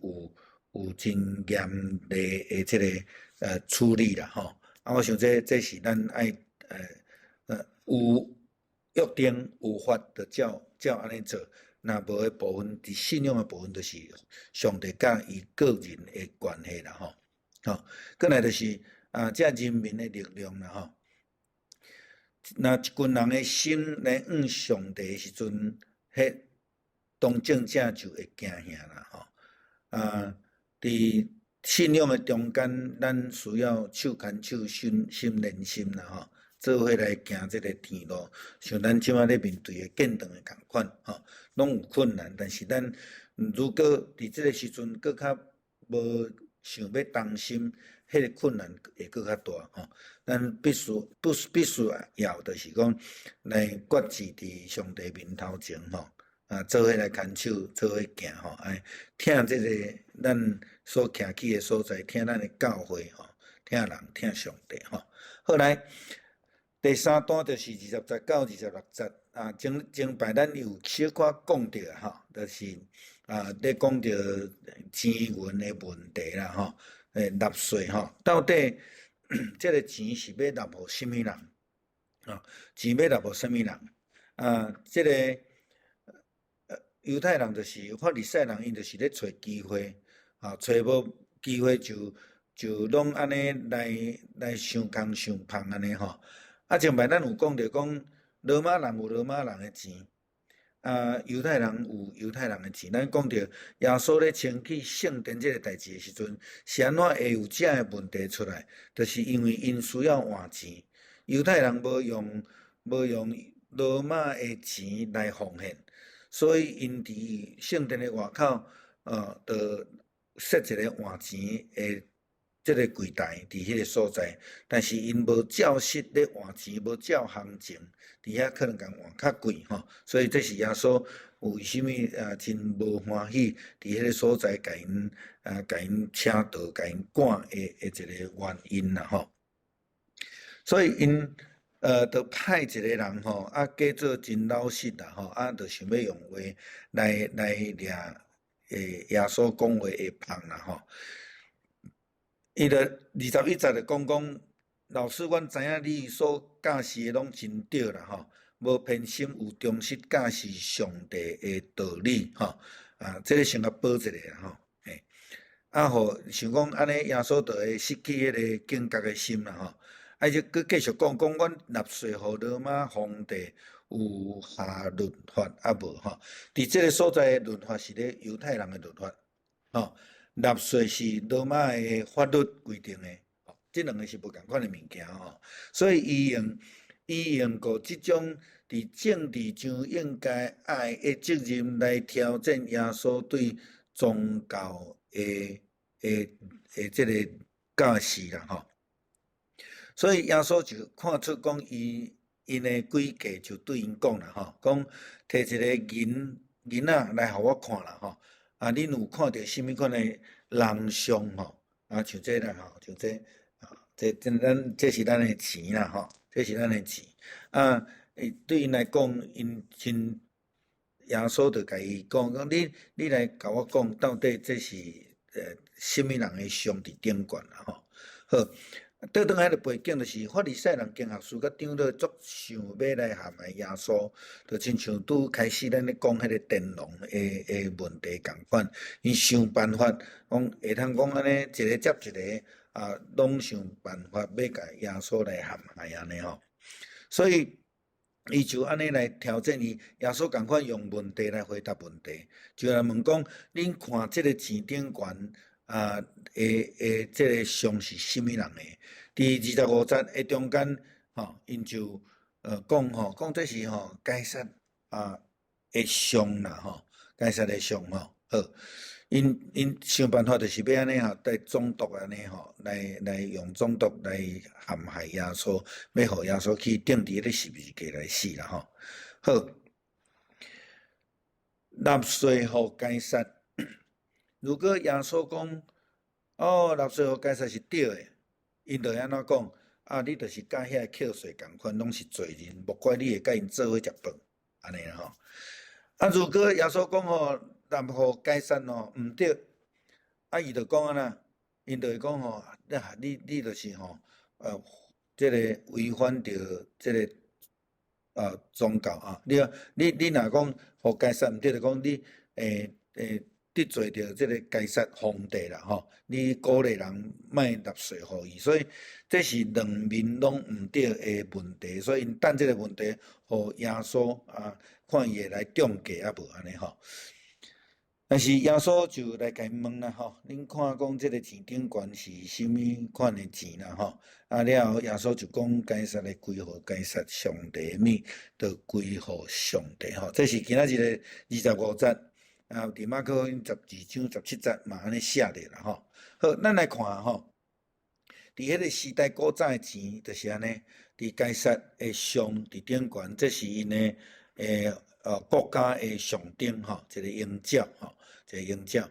Speaker 1: 有真嚴厲的這个處理啦吼。啊，我想這是咱愛有約定有法，就照按呢做。若無的部分，佇信仰的部分，就是上帝佮伊個人的關係啦吼。吼，閣來就是啊，這人民的力量啦吼。若一群人的心來向上帝的時陣，彼當政者就會驚嚇啦吼。啊，佇信仰的中間，咱需要手牽手、心心連心啦吼，做伙來行這个天路。像咱這馬咧面對的建堂的仝款吼，攏有困難，但是咱如果佇這个時陣閣較無想欲擔心，彼个困難會閣較大吼。咱必須不必須要，就是講來決志佇上帝面頭前吼，啊，做伙來牽手，做伙行吼，愛疼這个咱所徛起的所在，疼咱的教會吼，疼人疼上帝吼。好來，第三段就是20節到26節啊，前前擺咱有小可講著吼，就是啊，咧講著錢銀的問題啦吼，納稅吼，到底這个錢是欲納予啥物人？啊，錢欲納予啥物人？啊，這个猶太人就是法利賽人，𪜶就是咧揣機會，啊，揣無機會就攏按呢來想空想芳按呢吼。啊，前擺咱有講著講，羅馬人有羅馬人的錢，啊，猶太人有猶太人的錢。咱講著耶穌咧清去聖殿這个代誌的時陣，是按怎會有這个問題出來？就是因為𪜶需要換錢，猶太人無用羅馬的錢來奉獻，所以𪜶佇聖殿的外口，就設一個換錢的這个櫃台佇彼个所在，但是𪜶無照實咧換錢，無照行情，佇遐可能共換較貴吼，所以這是耶穌為啥物啊真無歡喜佇彼个所在共𪜶請道、共𪜶趕的一个原因啦吼。所以𪜶就派一個人吼，啊，假做真老實啦吼，啊，就想欲用話來掠耶穌講話的芳啦吼。伊就21節就講講，老師，阮知影你所教示的攏真對啦吼，無偏心，有忠實教示上帝的道理吼。啊，這个先共補一下啦吼。嘿，啊，予想講按呢，耶穌就會失去彼个警覺的心啦吼。啊，伊就閣繼續講，講阮納稅予羅馬皇帝有合律法抑無吼？佇這个所在的律法是咧猶太人的律法，吼，納稅是羅馬的法律規定的，吼，這兩个是無仝款的物件吼。所以伊用過這種佇政治上應該愛的責任來挑戰耶穌對宗教的這个教示啦吼。所以耶穌就看出講伊𪜶的詭計，就對𪜶講啦吼，講提一个銀仔來予我看啦吼。啊，恁有看著啥物款的人像吼？啊，像這啦吼，像這啊，這咱這是咱的錢啦吼，這是咱的錢。啊，對𪜶來講，𪜶真耶穌就共伊講講，你來共我講，到底這是啥物人的像佇頂懸啦吼？好。倒轉來彼个背景，就是法利賽人、經學師佮長老足想欲來陷害耶穌，就親像拄開始咱咧講彼个電籠的問題仝款，𪜶想辦法講會通講按呢，一个接一个啊，攏想辦法欲共耶穌來陷害按呢吼。所以伊就按呢來挑戰伊，耶穌仝款用問題來回答問題，就來問講：恁看這个錢頂懸啊，的這个像是啥物人的？佇25節的中間，吼，𪜶就講吼，講這是吼該撒啊的像啦吼，該撒的像吼，好，𪜶想辦法就是欲按呢吼，來總督按呢吼，來用總督來陷害耶穌，欲予耶穌去釘佇彼个十字架來死啦吼。好，納稅予該撒，如果耶穌講，哦，納稅予該撒是對的，𪜶就會按怎講？啊，你就是佮遐个扣稅仝款，攏是罪人，莫怪你會佮𪜶做伙食飯，按呢啦吼。啊，如果耶穌講吼，納予該撒吼毋對，啊，伊就講按怎？𪜶就會講吼，你就是吼，這个違反著這个宗教啊！你若講予該撒毋對，就講你得罪著這个該撒皇帝啦吼！你鼓勵人莫納稅予伊，所以這是兩面攏毋對的問題，所以𪜶等這个問題，予耶穌啊，看伊會來中計抑無按呢吼。但是耶穌就來共𪜶問啦吼，恁看講這个錢頂懸是啥物款的錢啦吼？啊了後耶穌就講該撒的歸予該撒，上帝的物就歸予上帝吼。這是今仔日的25節。啊，佇馬可福音12章17節嘛按呢寫著啦吼。好，咱來看吼，佇彼个時代古早的錢就是按呢，佇該撒的像佇頂懸，這是𪜶的國家的象徵吼，一個鷹鳥吼，一個鷹鳥。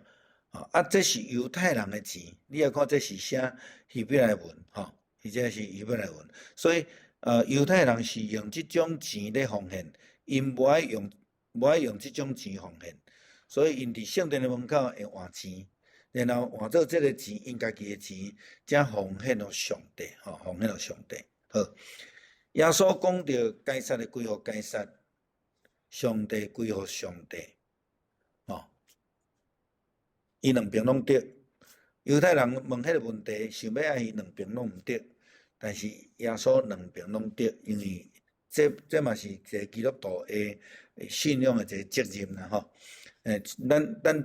Speaker 1: 啊，這是猶太人的錢，你來看這是寫希伯來文吼，伊這是希伯來文，所以猶太人是用這種錢咧奉獻，𪜶無愛用這種錢奉獻。所以，𪜶佇聖殿的門口會換錢，然後換做這个錢，𪜶家己的錢，才奉獻予上帝，吼，奉獻予上帝。好，耶穌講著該撒的歸予該撒，上帝歸予上帝，吼，伊兩邊攏對。猶太人問彼个問題，想欲愛伊兩邊攏毋對，但是耶穌兩邊攏對，因為這嘛是一个基督徒的信仰的一个責任啦，吼。咱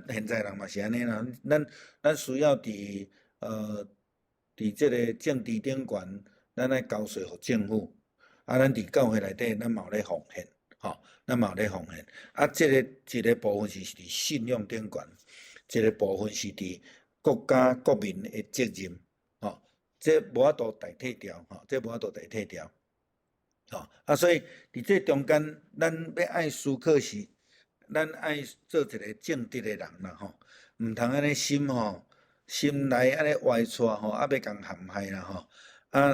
Speaker 1: 現在人嘛是按呢啦，咱需要佇這个政治頂懸，咱愛交稅予政府，啊，咱佇教會內底，咱嘛有咧奉獻，吼，咱嘛有咧奉獻。啊，這个一个部分是佇信仰頂懸，一个部分是佇國家國民的責任，吼，這無法度代替掉，吼，這無法度代替掉，吼，啊，所以佇這中間，咱欲愛思考是，咱愛做一个正直的人啦，吼，毋通按呢心吼，心內按呢歪蹉吼，啊，欲共陷害啦，吼，啊，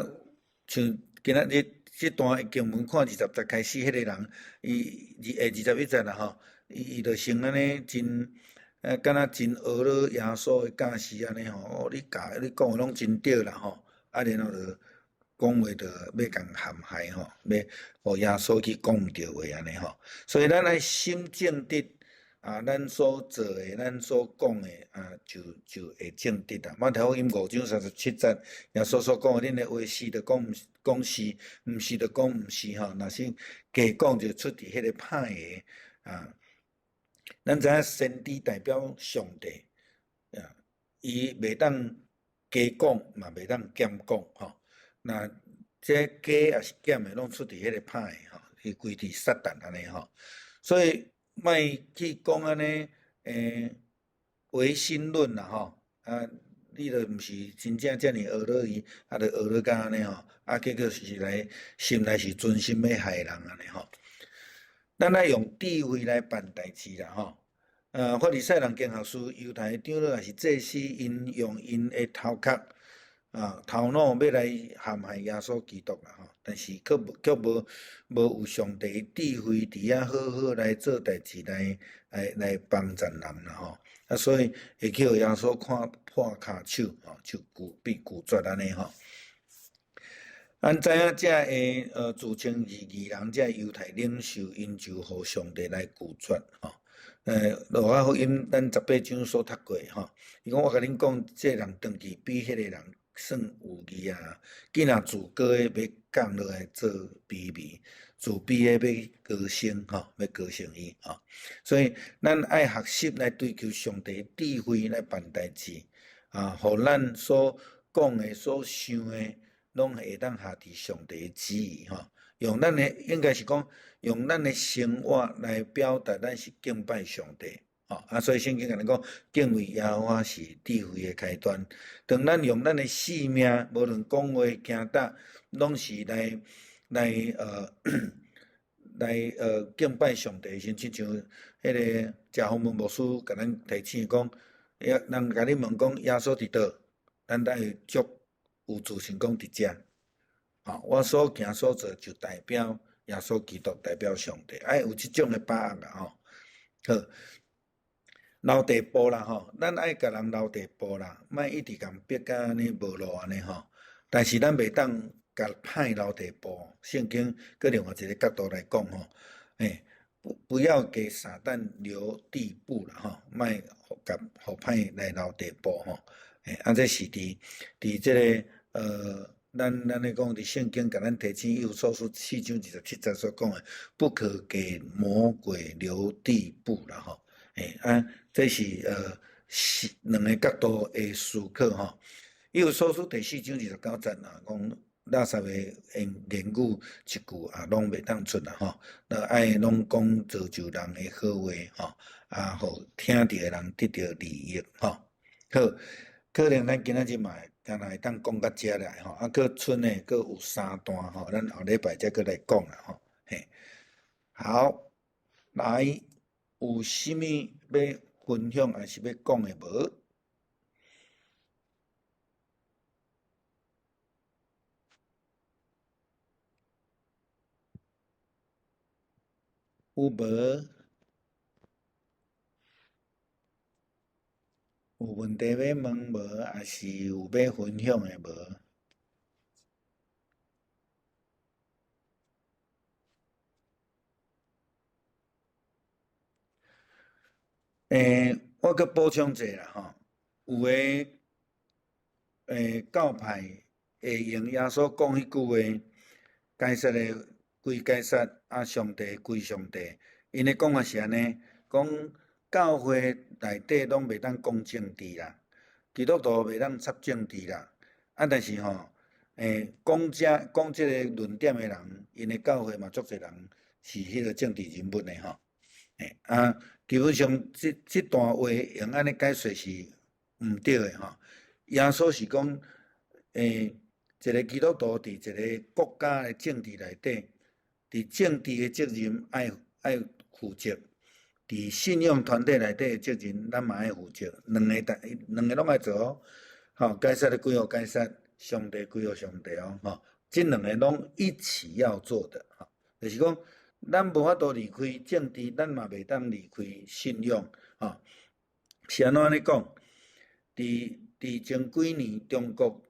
Speaker 1: 像今仔日這段經文看20節開始，彼个人，伊21節啦，吼，伊就先按呢真，敢若真學了耶穌的教示按呢吼，哦，你教你講的攏真對啦吼，啊，然後就講話就欲共陷害吼，欲予耶穌去講毋著話按呢吼。所以咱愛心正直啊，咱所做的，咱所講的啊，就會正直啦。馬太福音5章37節，耶穌所講的，恁的話是就講講是，毋是就講毋是吼。若是假講就出佇彼个歹的啊。咱知影先知代表上帝，啊，伊袂當加講，嘛袂當減講吼。若這加抑是減的，攏出佇彼个歹的吼，伊歸佇撒旦按呢吼。所以莫去講按呢，唯心論啦吼，啊，你著毋是真正遮爾學落伊，啊，著學落甲按呢吼，啊，結果是來心內是存心欲害人按呢吼。咱愛用智慧來辦代誌啦吼。法利賽人、經學師、猶太長老抑是祭司，𪜶用𪜶的頭殼啊頭腦欲來陷害耶穌基督啦吼。但是卻無卻無無有上帝智慧佇遐好好來做代誌，來幫助人啦吼。啊，所以會去予耶穌看破跤手吼，就拒被拒絕按呢吼。咱知影這个自稱是義人，這猶太領袖，𪜶就予上帝來拒絕吼。路加福音咱18章所讀過吼，伊講我共恁講，這個人轉去比彼个人算有義啊。囝若自高的欲降落來做卑微，自卑的欲高升吼，欲高升伊吼。所以咱愛學習來追求上帝智慧來辦代誌啊，予咱所講的、所想的，攏會當合佇上帝的旨意吼。用咱的應該是講，用咱的生活來表達咱是敬拜上帝吼。啊，所以聖經共咱講，敬畏耶和華是智慧的開端。當咱用咱的性命，無論講話、行踏，攏是來敬拜上帝時，親像彼个謝宏文牧師共咱提醒講，人共你問講耶穌佇佗，咱愛足有自信講佇遮。吼，我所行所做就代表耶穌基督，代表上帝，愛有這種的把握啦吼。好，留地步啦吼，咱愛共人留地步啦，莫一直共逼甲按呢無路按呢吼。但是咱袂當共歹留地步，聖經閣另外一个角度來講吼，不要給撒旦留地步啦吼，莫予歹來留地步吼。啊，這是佇這个咱咧講，佇聖經共咱提醒，以弗所書4章27節所講的，不可給魔鬼留地步啦吼。啊，這是兩个角度的思考吼。以弗所書第4章29節啦，講垃圾的言語一句也攏袂當出啦吼。那愛攏講造就人的好話吼，啊，予聽著的人得著利益吼。好，可能咱今仔日嘛會敢若會當講到遮來吼，啊，閣賰的閣有三段吼，咱後禮拜再閣來講啦吼。嘿，好，來，有啥物欲分享抑是欲講的無？有無？有問題欲問無？抑是有欲分享的無？我閣補充者啦吼，有的教派會用耶穌講彼句話，該撒的歸該撒，啊，上帝歸上帝。𪜶的講法是按呢，講教會內底攏袂當講政治啦，基督徒袂當插政治啦。啊，但是吼，講這講這个論點的人，𪜶的教會嘛足濟人是彼個政治人物的吼。啊，基本上這段話用按呢解說是毋對的吼。耶穌是講，一个基督徒佇一个國家的政治內底，佇政治的責任愛負責，佇信仰團體內底的責任，咱嘛愛負責。兩個攏愛做哦。吼，該撒的歸予該撒，上帝歸予上帝哦。吼，這兩个攏一起要做的。吼，就是講，咱無法度離開政治，咱嘛袂當離開信仰。吼，是按怎按呢講？佇前幾年，中國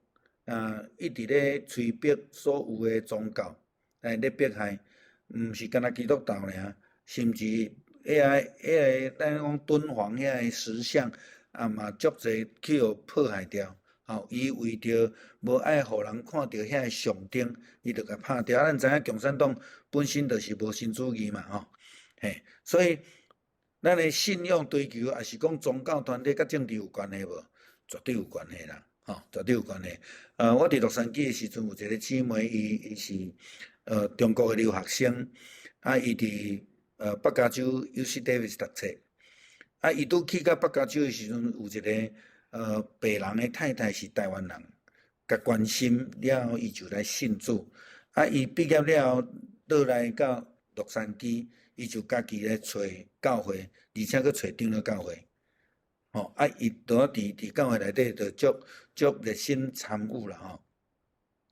Speaker 1: 啊一直咧催逼所有的宗教來咧迫害，毋是干焦基督教爾，甚至遐個咱講敦煌遐個石像，啊嘛足濟去予破壞掉。吼，伊為著無愛予人看著遐個象徵，伊就共拍掉。啊，咱知影共產黨本身就是無神主義嘛，吼，嘿，所以咱的信仰追求，抑是講宗教團體佮政治有關係無？絕對有關係啦，吼，絕對有關係。我佇洛杉磯的時陣，有一個姊妹，伊是中國的留學生，啊，伊佇北加州 UC Davis 讀冊，啊，伊拄去到北加州的時陣，有一個白人的太太是台灣人，共關心了後，伊就來信主。啊，伊畢業了後，倒來到洛杉磯，伊就家己來揣教會，而且閣揣長老教會。吼，啊，伊佇佇教會內底就足足熱心參與啦吼。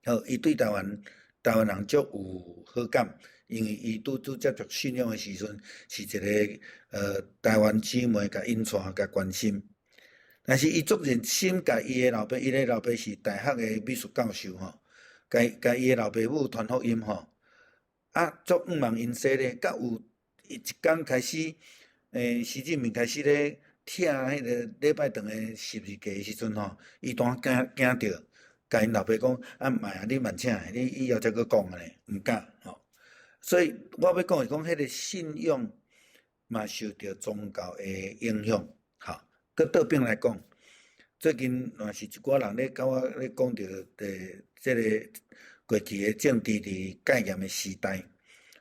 Speaker 1: 好，伊對台灣人足有好感，因為伊拄拄接觸信仰的時陣，是一個台灣姊妹共𪜶帶共關心。但是伊足熱心，共伊的老爸，伊的老爸是大學的美術教授吼，共伊的老爸母傳福音吼，啊，足向望𪜶說咧，佮有一工開始，習近平開始咧拆彼個禮拜堂的十字架的時陣吼，伊當驚驚著，共𪜶老爸講，啊，莫啊，你慢請，你以後才閣講按呢，毋敢吼。所以我欲講是講，彼個信仰嘛受著宗教的影響。閣倒轉來講，最近嘛是一寡人咧共我咧講著，這个過去的政治佇戒嚴的時代，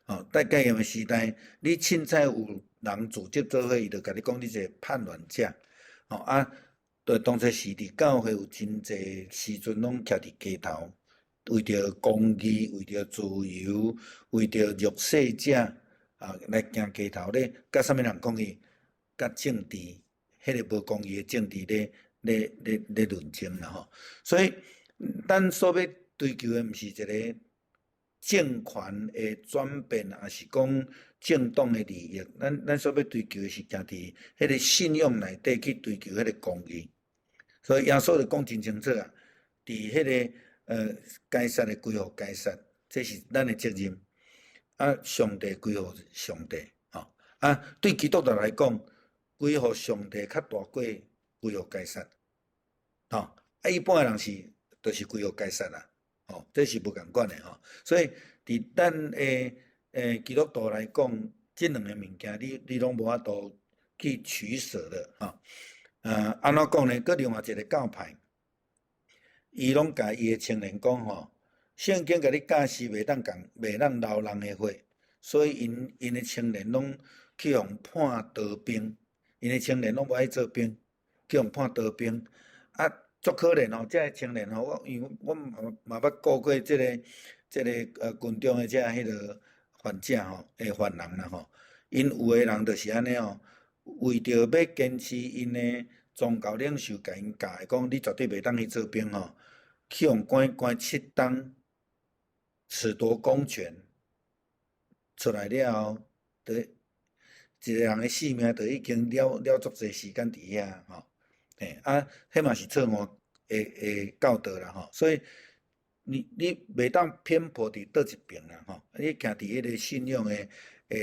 Speaker 1: 吼，在戒嚴的時代，你凊彩有人組織做伙，伊就共你講你是叛亂者，吼啊，對當初時佇教會有真濟時陣攏徛佇街頭，為著公義，為著自由，為著弱勢者啊來行街頭咧，佮啥物人講伊？佮政治。彼个無公義的政治咧咧咧咧論爭啦吼，所以咱所欲追求的毋是一個政權的轉變，抑是講政黨的利益。咱所欲追求的是徛佇彼个信仰內底去追求彼个公義。所以耶穌就講真清楚啊，佇彼个該撒的歸予該撒，這是咱的責任。啊，上帝歸予上帝，吼啊，對基督徒來講，歸予上帝較大過歸予該撒，吼啊！一般的人是，就是歸予該撒啦，吼，這是無仝款的吼。所以，佇咱的基督徒來講，這兩个物件，你攏無法度去取捨的，吼。按怎講呢？閣另外一个教派，伊攏共伊的青年講吼，聖經共你教示袂當共，袂當流人的血，所以𪜶𪜶的青年攏去予判逃兵。𪜶的青年攏無愛做兵，去予判逃兵，啊，足可憐哦！這个青年吼，我因為我嘛捌顧過這个軍中的這彼个患者吼，犯人啦吼，𪜶有的人就是按呢哦，為著欲堅持𪜶的宗教領袖共𪜶教的講，你絕對袂當去做兵吼，去予關關7冬，褫奪公權，出來了後，對。一個人的性命就已經了了足濟時間佇遐吼，嘿啊，彼嘛是錯誤的教導啦吼，所以你袂當偏頗佇佗一邊啦吼，你徛佇彼个信仰的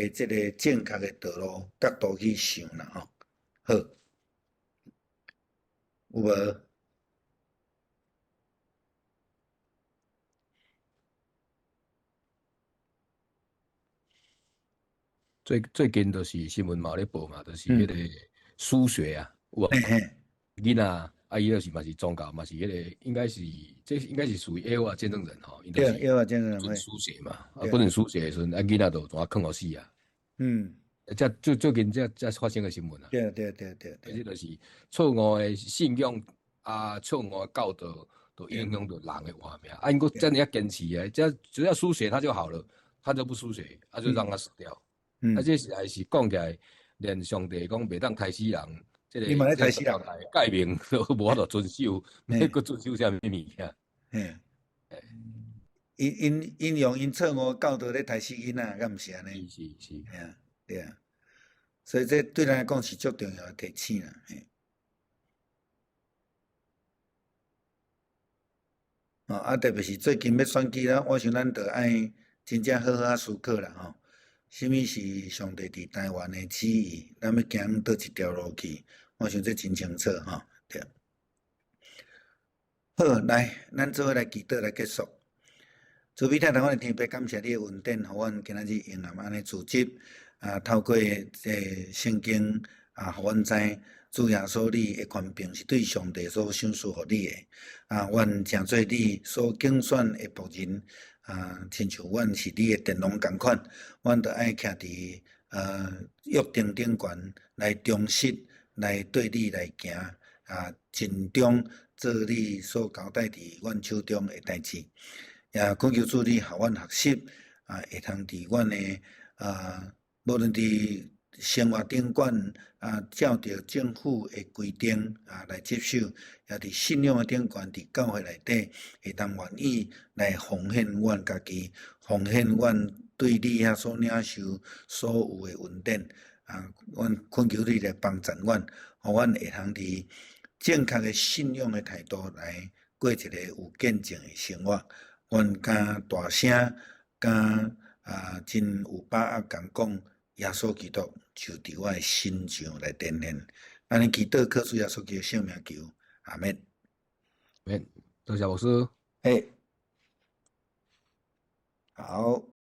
Speaker 1: 這个正確的道路角度去想啦吼，好，有無？
Speaker 4: 最近就是新聞嘛有咧報嘛，就是彼個輸血啊，有無？囡仔啊，伊就是嘛是宗教，嘛是彼个，應該是這應該是屬於耶和華見證人吼，
Speaker 1: 對，耶和華見證人
Speaker 4: 會輸血嘛，啊，不能輸血的時陣，啊，囡仔就怎囥予死啊？
Speaker 1: 嗯，
Speaker 4: 這最近這發生的新聞啊，
Speaker 1: 對對對對對，
Speaker 4: 這就是錯誤的信仰啊，錯誤的教導，都影響著人的活命。啊，𪜶閣遮爾仔堅持啊，這只要輸血他就好了，他就不輸血，啊，就讓他死掉。啊，這實在是講起來，連上帝講袂當刣死人，這個
Speaker 1: 你嘛咧刣死人，
Speaker 4: 誡命都無法度遵守，欲閣遵守啥物物件？
Speaker 1: 嘿，𪜶用𪜶錯誤教導咧刣死囡仔，敢毋是按呢？
Speaker 4: 是是是，
Speaker 1: 嘿啊，對啊，所以這對咱來講是足重要的提醒啦，嘿。哦，啊，特別是最近欲選舉啦，我想咱著愛真正好好仔思考啦吼。啥物是上帝佇台灣的旨意？咱欲行佗一條路去？我想這真清楚吼，對。好，來，咱做伙來祈禱來結束。慈悲疼阮的天父，感謝你的恩典，予阮今仔日用按呢組織啊，透過這聖經啊，予阮知主耶穌你的權柄是對上帝所賞賜予你的。啊，阮成做你所揀選的僕人，啊，親像阮是你的殿廊仝款，阮著愛徛佇約定頂懸來忠實，來對你來行，啊，盡忠做你所交代佇阮手中的代誌。也懇求主你予阮學習，啊，會通佇阮的啊，無論佇生活頂懸啊，照著政府的規定啊來執守，也佇信仰的頂懸，佇教會內底會當願意來奉獻阮家己，奉獻阮對你遐所領受所有的恩典。啊，阮懇求你來幫贊阮，予阮會通佇正確的信仰的態度來過一个有見證的生活。阮敢大聲，敢啊，真有把握共講，耶穌基督就佇我的身上來展現。按呢祈禱，靠主耶穌基督聖名求，阿們。
Speaker 4: 免，多謝牧師。
Speaker 1: 嘿，好。